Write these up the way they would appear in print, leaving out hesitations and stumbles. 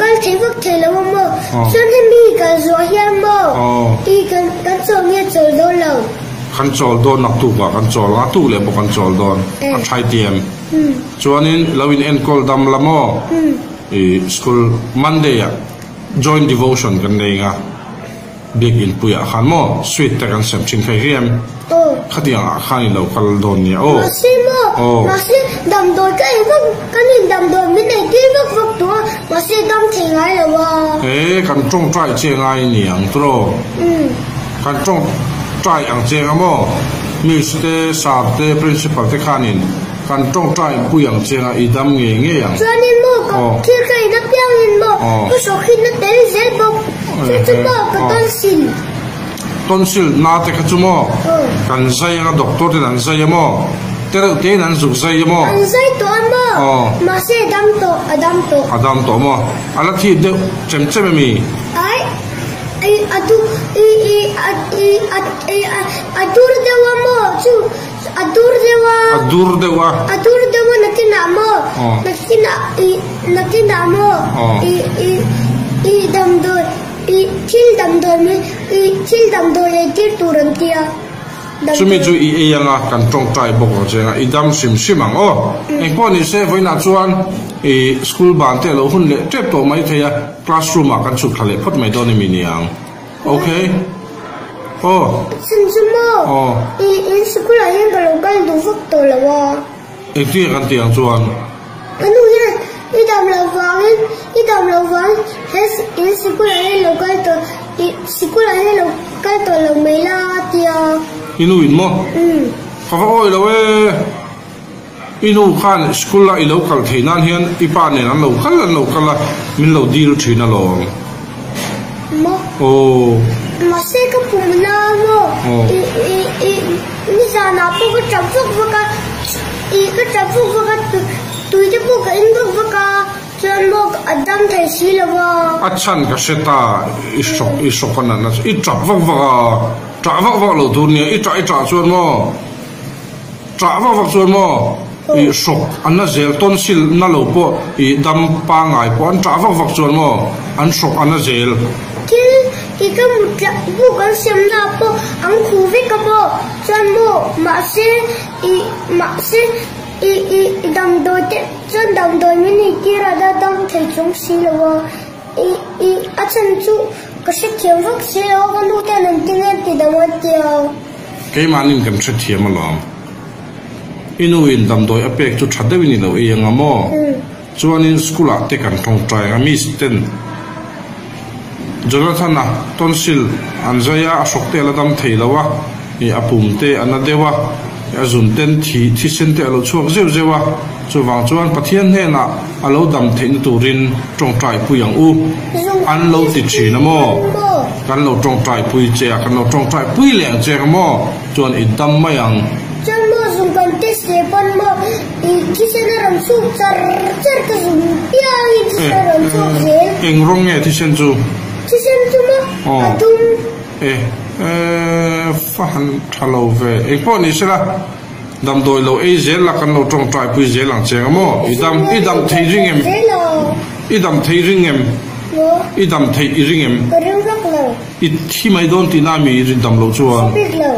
kal thei vak thei lo a maw? Chuan hemi kal zuah hian maw i kan kan chawl nge chawl dawn lo? Kan chawl dawn naktuk ah kan chawl ang a tuk leh pawh kan chawl dawn a thai tiam. Chuanin lo in enkawl dam la maw i school Monday ah joint devotion kan nei ang a. Biakinn puiah khan maw sweet te kan sem thin thei riam. Aw. Khatiang ah khan i lo kal dawn nia aw. Mahse maw, Aw. mahse damdawi ka ei vak, kan in damdawi min ei tir vak vak tawh a, mahse dam thei ngai lo a. E, kan tawngtai che ngai ni ang tawh. Umm. Kan tawngtai ang che nga maw, Miss te, Sir te, Principal te khanin kan tawngtai pui ang che nga i dam ngei ngei ang. Chuanin maw ka Aw. thil ka in apiangin maw Aw. ka hrawk hin a tel zel bawk. Chu chu maw ka tonsil. Tonsil na te kha chu maw kan zai anga doctor ten an zai a maw te reuh te in an zuk zai a maw. An zai tawh a maw mahse a dam tawh a dam tawh. A dam tawh maw a la thip deuh chem chem emi? Ai i a du i i a i a i a a dur deuh a maw chu a dur deuh a. A dur deuh a. A dur deuh a nakinah maw nakinah i nakinah maw i i i damdawi i thil damdawi mai i thil damdawi ei tir tur an tia. Chumi chu i ei anga kan tawngtai bawk ang che anga i dam hrim hrim ang aw. Engpawh ni se vawiinah chuan i school ban te a lo hun leh tep tawh mai thei a classroom ah kan chhuk thla leh phawt mai dawn emi niang. Ok. Aw. Chin chu maw? Aw. I in sikul ah hian ka lo kal duh vak tawh lo a. Engtin nge kan tih ang chuan? Ka nu hian i dam loh vangin, i dam loh vangin he in sikul ah hian lo kal tawh, i sikul ah hian lo kal tawh lo mai la a ti a. I nu in maw? Umm. Ka va awi lo e. I nu khan school a i lo kal theih nan hian i pa nen an lo kal an lo kal a, min lo dil thin alawm. Maw? Aw. Mahse ka pum na maw? Aw. I i i nizanah pawh ka tap vak vak a, i ka tap vak vak a tui te pawh ka in vak vak a, chuan maw a dam thei si lo va. A chhan ka hre ta, i hrawk i hrawk a natna chu i tap vak vak a, tah vak vak lo tur nia, i tah i tah chuan maw? Ṭah vak vak chuan maw i hrawk an la zel tonsil na lo pawh i dam pangngai pawh an ṭah vak vak chuan maw an hrawk an la zel. Thil i ka mut tla buk an siam na pawh an khuh vek a maw chuan maw mahse i mahse i i damdawi te chuan damdawi min ei tir a da dam thei chung si lo a i i a chhan chu ka hrethiam vak si lo a ka nu ten an ti nge ti dam an ti a. Keimahnin kan hrethiam alawm. I nu in damdawi a pek chu tha deuhin i lo ei anga maw? Chuanin school ah te kan tawngtai anga miss ten Jonathan-a tonsil an zai a, a hrawk te a la dam thei lo a, ih a pum te a na deuh a, a zun ten thi thisen te a lo chhuak zeuh zeuh a, chuvang chuan Pathian hnenah a lo dam theihna turin tawngtai pui ang u. An lo ti thin a maw? Kan lo tawngtai pui che a, kan lo tawngtai pui leh ang che ang maw? Chuan i dam mai ang. Chuan maw zung kan test leh pawn maw i thisen a rawn chhuk char char ka zung piangin thisen a rawn chhuk zel. Eng rawng nge thisen chu? Thisen chu maw a dum. E, e, fa han tha lo ve. Eng pawh ni sela damdawi lo ei zel la kan lo tawngtai pui zel ang che ang maw? I dam, i dam thei ring em? I dam thei ring em? I dam theih i ring em? Ka ring vak lo. I thi mai dawn tihna mi i rin dam loh chuan. Hre bik lo.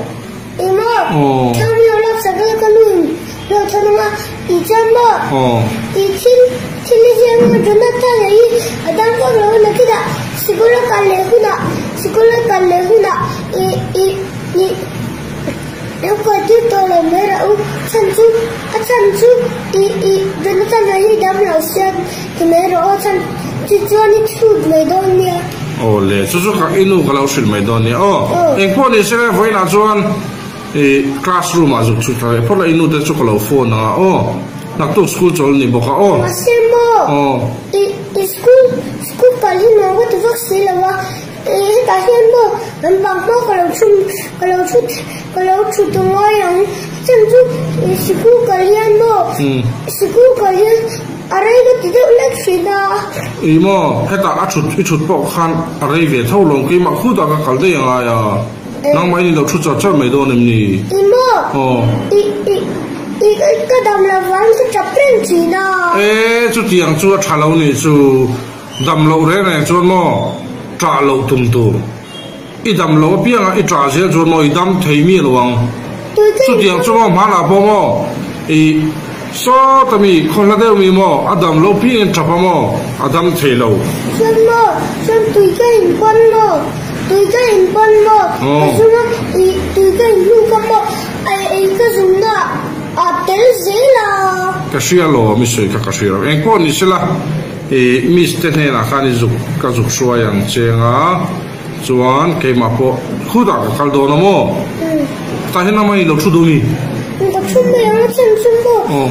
I maw? Thlam lo lak sak la ka nu in lo than ang a, i chuan maw? I thil thil i ziak anga Jonathan a hi a dam vak lo a nakinah sikul a kal leh hunah sikul a kal leh hunah i i i lo kal tir tawh lo mai rah u chhan chu a chhan chu i i Jonathan a hi dam lo sia ti mai rawh aw chhan chu chuan i chhut mai dawn nia. Aw le, chu chu ka i nu ka lo hrilh mai dawn nia aw. Engpawh ni se vawiinah chuan i classroom ah zuk chhut thla leh phawt la i nu te chu ka lo phone ang a aw. Naktuk school chawl ni bawk a aw. Mahse maw i i school school kal hi nuam ka ti vak si lo a, i hetah hian maw kan bang hma ka lo thu ka lo thu ka lo thu ta ngai ang. Chhan chu i sikul kal hian maw sikul kal hian a rei ka ti deuh lek thin a. I maw hetah a thut i thut pawh khan a rei ve tho lawm keimah khutah ka kal daih angai a nangmah in i lo thu char char mai dawn em ni? I maw i i i ka dam lo vang ka tap reng thin a. E chutiang chu a tha lo nih chu. Dam loh reng reng chuan maw ṭah loh tum tur. I dam loh apiangah i ṭah zel chuan maw i dam thei mi lo ang. Chutiang chu maw hmanah pawh maw i sawta mi khawhla deuh mi maw a dam loh piangin ṭap a maw a dam thei lo. Chuan maw chuan tui ka in pawn maw tui ka in pawn maw ka zung a i tui ka in hnu ka maw ei ka zungna a tel zel a. Ka hria lo mi sawi kha ka hria lo engpawh ni sela i miss te hnenah khan i zuk ka zuk hruai ang cheng a chuan keimah pawh khutah ka kal dawn a maw tah hian amah i lo thu duh mi. Ka thu mai ang a chan chu maw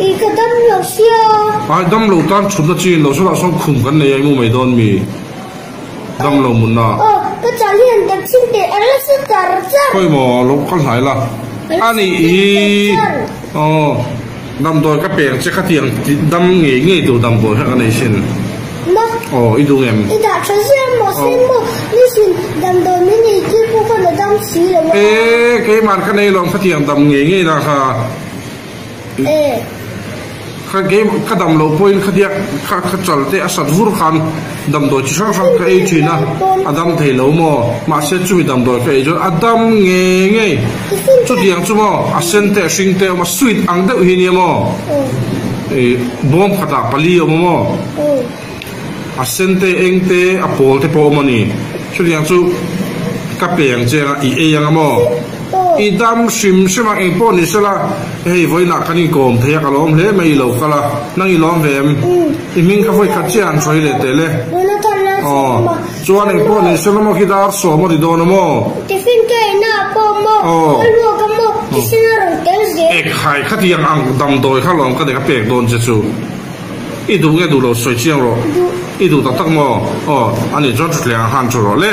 i ka dam lo sia. Ai dam lo tan thutna chi in lo sawtah sawn khum kan nei a i mu mai dawn mi. Dam lo mun a. Aw, ka chal hi an tak chin teh a rasa char char. Khawi maw lo kal hnai la. A nih hi. Aw, damdawi ka peng che khatiang dam ngei ngei tur damdawi kha ka nei sin. Ma. Aw, i duh ngem? I dah tha ziah maw sen maw nisin damdawi min ei tir pawh khan a dam si lo a. E, keimah ka nei lawm khatiang dam ngei ngei la kha. Kha game ka dam loh pawhin khatia kha kha chal te a sat vur khan damdawi chi hrang hrang ka ei thin a, a dam thei lo maw? Mahse chumi damdawi ka ei chuan a dam ngei ngei. Chutiang chu maw a sen te a hring te a awm a, sweet ang deuh hi nia maw? Ih bawm khatah pali a awm a maw? A sen te eng te a pawl te pawh a awm a ni. Chutiang chu ka peng cheng a i ei ang a maw? I dam hrim hrim a, engpawh ni sela, hei vawiinah kan inkawm thei a, ka lawm hle mai i lo kal a, nang i lawm ve em? I hming kha vawi khat chiah an sawi leh teh le. Aw, chuan engpawh ni sela maw khi dar sawm a ti dawn a maw? Aw. Ekhai khatiang ang damdawi kha lawm ka nei ka pek dawn che chu. I duh nge duh lo sawi chiang rawh. I duh tak tak maw? Aw, ani chuan thuthleng ang han thu rawh le.